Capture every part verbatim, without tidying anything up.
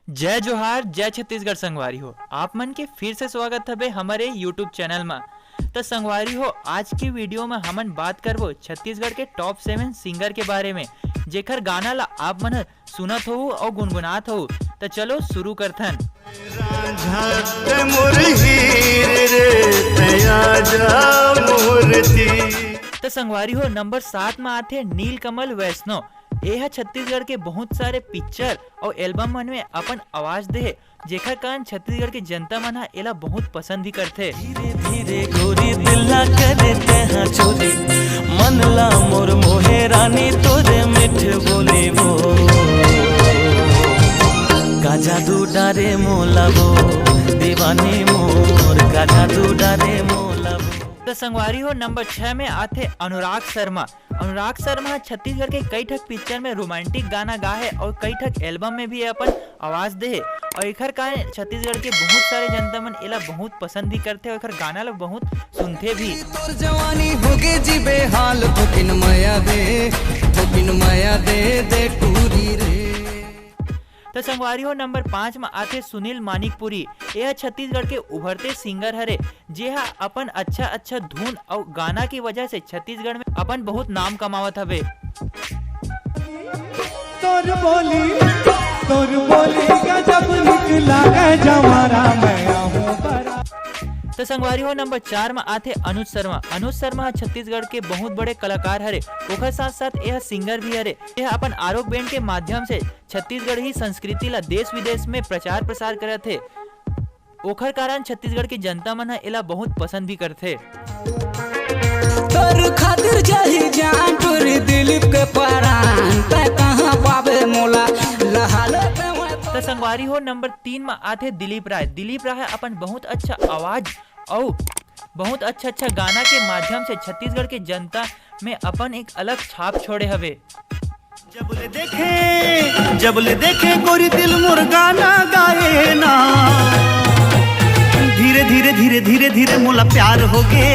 जय जोहार, जय छत्तीसगढ़ संगवारी हो। आप मन के फिर से स्वागत हवे हमरे YouTube चैनल म। त संगवारी हो, आज के वीडियो म हमन बात करबो छत्तीसगढ़ के टॉप सेवन सिंगर के बारे में, जेखर गाना ला आप मन ह सुनत हो अउ गुनगुनात हो। त चलो शुरू करथन। रांझा ते मोर हीर रे, ते आजा मोर तीर। त संगवारी हो, नंबर सात म आथे नीलकमल वैष्णव। ए ह छत्तीसगढ़ के बहुत सारे पिक्चर अउ एल्बम मन में अपन आवाज दे हे, जेखर कारण छत्तीसगढ़ के जनता मन ह एला बहुत पसंद भी करथे। धीरे धीरे गोरी दिल ला करे तेहा चोरी, मन ला मोर मोहे रानी तोरे मीठ बोली वो। का जादू डारे मोला वो, दीवानी मोर, का जादू डारे मोला वो। त संगवारी हो, नंबर छह में आथे अनुराग शर्मा। अनुराग शर्मा ह छत्तीसगढ़ के कई ठक पिक्चर में रोमांटिक गाना गा हे अउ कई ठक एल्बम में भी अपन आवाज दे हे अउ एखर कारण छत्तीसगढ़ के बहुत सारे जनता मन एला बहुत पसंद भी करथे अउ एखर गाना ला बहुत सुनथे भी। तोर जवानी होगे जी बेहाल, थोकिन मया दे, थोकिन मया दे, दे टूरी रे। त संगवारी हो, नंबर पाँच म आथे सुनील मानिकपुरी। ए ह छत्तीसगढ़ के उभरते सिंगर हरे, जे ह अपन अच्छा अच्छा धुन अउ गाना के वजह से छत्तीसगढ़ में अपन बहुत नाम कमावत हवे। तोर बोली, तोर बोली गजब निक लागे जवारा, मैं आहूं बरा। त संगवारी हो, नंबर चार म आथे अनुज शर्मा। अनुज शर्मा ह छत्तीसगढ़ के बहुत बड़े कलाकार हरे, ओखर साथ साथ ए ह सिंगर भी हरे। ए ह अपन आरोप बैंड के माध्यम से छत्तीसगढ़ी संस्कृति ला देश विदेश में प्रचार प्रसार करत हे। ओखर कारण छत्तीसगढ़ के जनता मन ह एला बहुत पसंद भी करथे। तोर खातिर जाही जान टूरी दिलीप के परान, तै कहाँ पाबे मोला लहाले पे मैं त संगवारी हो, नंबर तीन म आथे दिलीप राय। दिलीप राय ह अपन बहुत अच्छा आवाज अउ बहुत अच्छा अच्छा गाना के माध्यम से छत्तीसगढ़ के जनता में अपन एक अलग छाप छोड़े हवे। जब ले देखे, जब ले देखे गोरी दिल मोर गाना गाए ना। धीरे धीरे, धीरे धीरे, धीरे मोला प्यार होगे।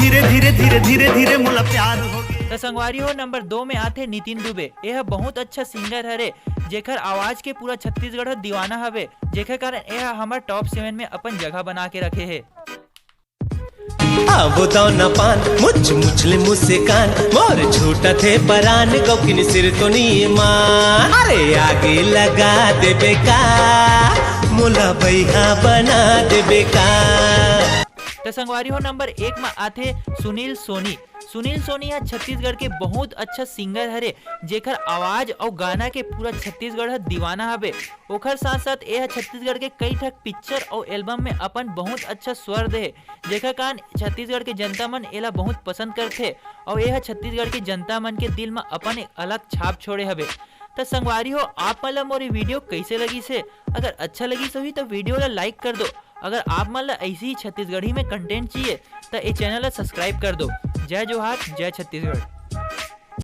धीरे धीरे, धीरे धीरे, धीरे मोला प्यार होगे। त संगवारी हो, नंबर दो में आथे नितिन दुबे। ए ह बहुत अच्छा सिंगर हरे, जेकर आवाज के पूरा छत्तीसगढ़ ह दीवाना हवे, जेकर कारण ए ह हमर टॉप सेवन में अपन जगह बना के रखे हे। आवो दौना पान, मुछ मुछ ले मुस्कान, मोर छूटत हे परान, गौकिन सिर तो नी मान। अरे आगे लगा देबे का, मोला बैहा बना देबे का। त संगवारी हो, नंबर एक म आथे सुनील सोनी। सुनील सोनी ह छत्तीसगढ़ के बहुत अच्छा सिंगर हरे, जेकर आवाज अउ गाना के पूरा छत्तीसगढ़ ह दीवाना हवे। ओखर साथ साथ ए ह छत्तीसगढ़ के कई ठक पिक्चर अउ एल्बम में अपन बहुत अच्छा स्वर दे हे, जेकर कारण छत्तीसगढ़ के जनता मन एला बहुत पसंद करथे अउ ए ह छत्तीसगढ़ के जनता मन के दिल म अपन एक अलग छाप छोड़े हवे। त संगवारी हो, आप मन ला मोर ये वीडियो कइसे लगिस हे? अगर अच्छा लगिस होही त वीडियो ला लाइक कर दो। अगर आप मन ला ऐसी ही छत्तीसगढ़ी में कंटेंट चाहिए त ये चैनल ला सब्सक्राइब कर दो। जय जोहार, जय छत्तीसगढ़।